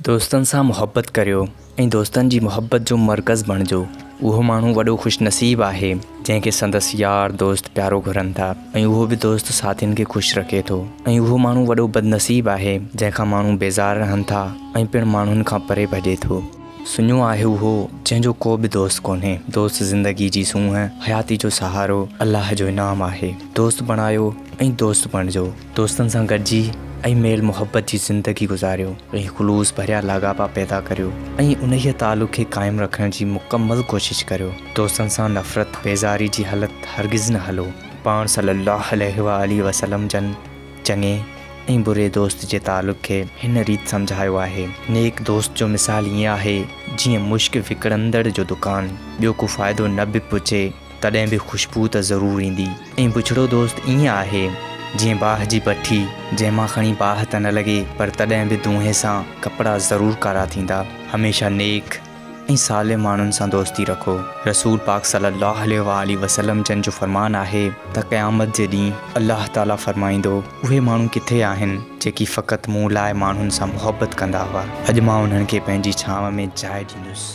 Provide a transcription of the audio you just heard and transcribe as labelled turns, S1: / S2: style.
S1: دوستن سان محبت ڪريو ۽ دوستن جي محبت جو مرڪز بڻجو. اهو ماڻهو وڏو خوش نصيب آهي، جنهن کي سندس يار دوست پيارو گهرن ٿا ۽ اهو به دوست ساٿين کي خوش رکي ٿو ۽ اهو ماڻهو وڏو بدنصيب آهي، جنهن کان ماڻهو بيزار رهن ٿا ۽ پڻ ماڻهن کان پري ڀڄي ٿو. سڃو آهي اهو، جنهن جو ڪو به دوست ڪونهي. دوست زندگي جي سونهن، حياتي جو سهارو، الله جو انعام آهي. دوست بڻايو ۽ دوست بڻجو. دوستن سان گڏجي ۽ ميل محبت جي زندگي گذاريو ۽ خلوص ڀريا لاڳاپا پيدا ڪريو ۽ انهيء تعلق کي قائم رکڻ جي مڪمل ڪوشش ڪريو. دوستن سان نفرت، بيزاري جي هلت هرگز نه هلو. پاڻ صلّي اللّٰه عليه واٰله وسلّم جن چڱي ۽ بري دوست جي تعلق کي هن ريت سمجهايو آهي، نيڪ دوست جو مثال ائين آهي جيئن مشڪ وڪڻندڙ جو دڪان، ٻيو ڪو فائدو نه به پهچي، تڏهن به خوشبوء ته ضرور ايندي ۽ بڇڙو دوست ائين آهي، جيئن باهه جي بٺي، جنهن مان کڻي باهه ته نه لڳي، پر تڏهن به دونهين سان ڪپڙا ضرور ڪارا ٿيندا. هميشه نيڪ ۽ صالح ماڻهن سان دوستي رکو. رسول پاڪ صلي الله عليه واٰله وسلم جن جو فرمان آهي ته قيامت جي ڏينهن الله تعاليٰ فرمائيندو، اهي ماڻهو ڪٿي آهن، جيڪي فقط مون لاء ماڻهن سان محبت ڪندا هئا؟ اڄ مان انهن کي پنهنجي ڇانو ۾ جاء ڏيندس.